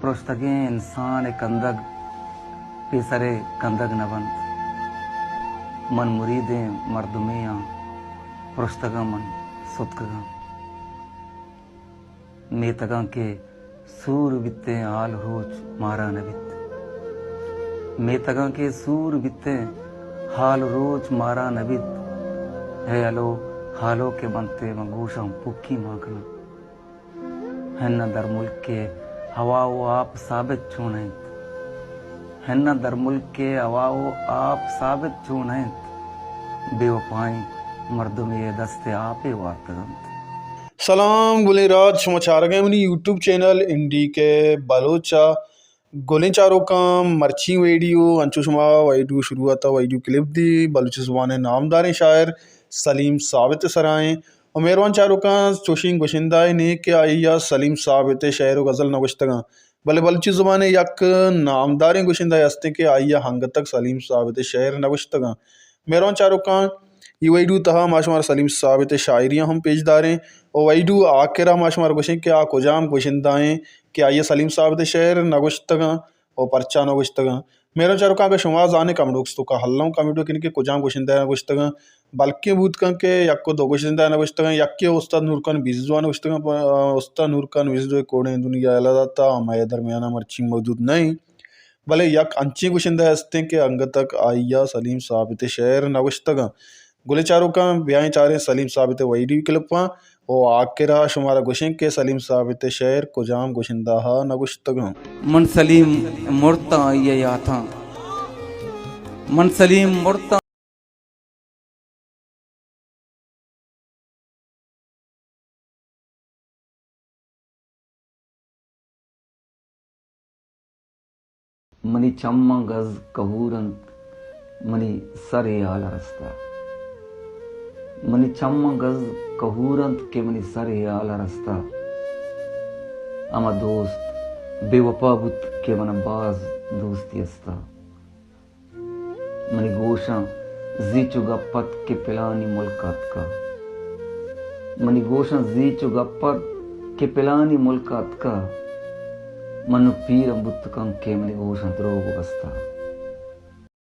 پرشتگیں انسان ءِ کندگ پیسر ءِ کندگ نہ بنت۔ من مریدیں مردمے آں، پرشتگاں من ستکگاں۔ میتگاں کہ سور بیتیں، حال روچ مارا نہ بیت۔ میتگاں کہ سور بیتیں، حال روچ مارا نہ بیت۔ ہے ہلو، ہالو کہ بنتے، من گوشاں پکی مان کناں۔ ہن درملک ءِ ہوا و آپ ثابت چون انت؟ ہن درملک ءِ ہوا و آپ ثابت چون انت؟ بے وفائیں مردمے ءِ دست ءَ آپے وارتگ انت۔ سلام گلیں راج، شما چارگ ءَ منی یوٹیوب چینل این ڈی کے بلوچ ءَ۔ گلیں چاروکاں، مرچی ویڈیو انچو شما ویڈیو شروعات ءَ ویڈیو کلپ دی، بلوچی زبان ءِ نامداریں شاعر سلیم ثابت ءِ سرا ایں۔ و مہروان چاروکاں، چوشیں گشندہ ئے نے کہ آئی ءَ سلیم ثابت ءِ شعر و غزل نہ گوشتگاں، بلے بلوچی زبان ءِ یک نامداریں گشندہ ئے ہستیں کہ آئی ءَ انگت تک سلیم ثابت ءِ شعر نہ گوشتگاں۔ مہروان چاروکاں، اے ویڈیو تہا ما شمارا سلیم ثابت ءِ شاعریاں ہم پیش داریں و ویڈیو آخرا ما شمارا گوشیں کہ آ کجام گشندہ ایں کہ آئی ءَ سلیم ثابت ءِ شعر نہ گوشتگاں و پرچا نہ گوشتگاں۔ مہروان چاروکاں، اگاں شما زانے کمنٹ باکس توکا ہلم کمنٹ بکن کہ کجام گشندہ نہ گوشتگاں، بلکیں بوت کن کہ یک و دو گشندہ نہ گوشتگاں، یکے استاد نورخان بیزو نہ گوشتگاں، پ-، استاد نورخان بیزو ءَ کوڑیں دنیا یلہ داتا، مئے درمیانا مرچی موجود نہ انت۔ بلے یک انچیں گشندہ ہستیں کہ انگت تک آئی ءَ سلیم ثابت ءِ شعر نہ گوشتگاں۔ گلیں چاروکاں، بیائیں چاریں سلیم ثابت ءِ ویڈیو کلپاں و آخرا شمارا گوشیں کہ سلیم ثابت ءِ شعر کجام گشندہ ءَ نہ گوشتگاں۔ من سلیم مرتاں آئی ءَ یاتاں، من سلیم مرتاں۔ منی چماں گز کہور انت، منی سر ءِ ہال ءَ رستہ۔ منی چماں گز کہور انت کہ منی سر ءِ ہال ءَ رستہ۔ ہما دوست بے وپا بوت کہ من ءَ باز دوستی استہ۔ منی گوشاں زی چو گپ ات کہ پلانی ملک ءَ اتکہ۔ منی گوشاں زی چو گپ ات کہ پلانی ملک ءَ اتکہ۔ من نوں پیر ہم بوت کن کہ منی گوشاں دروگ بستہ۔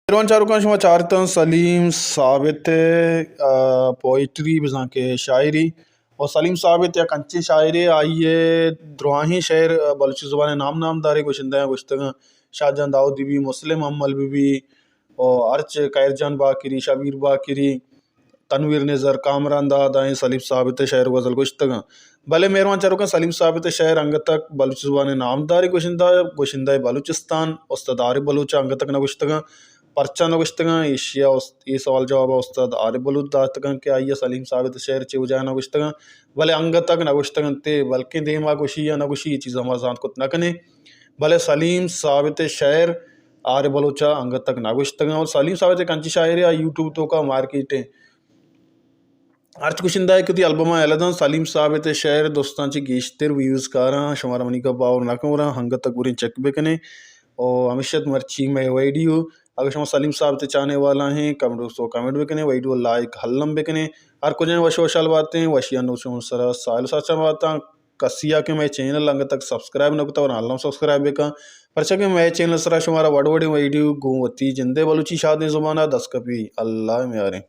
مہروان چاروکاں، شما چارتاں سلیم ثابت ءِ، آ، پوئٹری بزاں کہ شاعری۔ و سلیم ثابت یک انچیں شاعرے، آئی ءِ دراہیں شعر بلوچی زبان ءِ نام نامداریں گشندہاں گوشتگاں۔ شاہ جان داؤدی بی، مسلم حمل بی بی، و ہرچ خیر جان باقری، شبیر باقری، تنویر نظر، کامران داد آئیں سلیم ثابت ءِ شعر و غزل گوشتگاں۔ بلے مہروان چاروکاں، سلیم ثابت ءِ شعر انگت تک بلوچی زبان ءِ نامداریں گشندہ، گشندہ بلوچستان استاد عارف بلوچ ءَ انگت تک نہ گوشتگاں۔ پرچا نہ گوشتگاں؟ ایشی ءَ است-، اے سوال جواب ءَ استاد عارف بلوچ داتگاں کہ آئی ءَ سلیم ثابت ءِ شعر چے وجہ ءَ نہ گوشتگاں، بلے انگت تک نہ گوشتگ انت، بلکیں دیما گوشی یا نہ گوشی، اے چیز ءَ ما زانت کت نہ کنیں۔ بلے سلیم ثابت ءِ شعر عارف بلوچ ءَ انگت تک نہ گوشتگاں۔ اور سلیم ثابت یک انچیں شاعرے، آ یوٹیوب توکا مارکیٹ ءَ ہرچ گشندہ ءَ کہ وتی البماں یلہ دنت، سلیم ثابت ءِ شعر دوستاں چہ گیشتر ویوز کاراں۔ شمارا منی گپ باور نہ کن وراں، انگت تک گوریں چیک بکنیں۔ او ہمیشہ مرچی مئے ویڈیو، اگر شما سلیم ثابت ءِ چاہنے والا ہیں، کمنٹ باکس ءَ کمنٹ بکنیں، ویڈیو لائک ہلم بکنیں۔ ہر کجا وش وشحال باتیں، وشی انو شمئے سرا ساہیل ساچان باتاں۔ کسی ءَ کہ مئے چینل انگت تک سبسکرائب نہ کتا، وراں ہلم سبسکرائب بکن، پرچا کہ مئے چینل سرا شمارا وڑ وڑیں ویڈیو گوں وتی جندے بلوچی شادیں زبان ءَ دست کپی۔ اللہ میاریں۔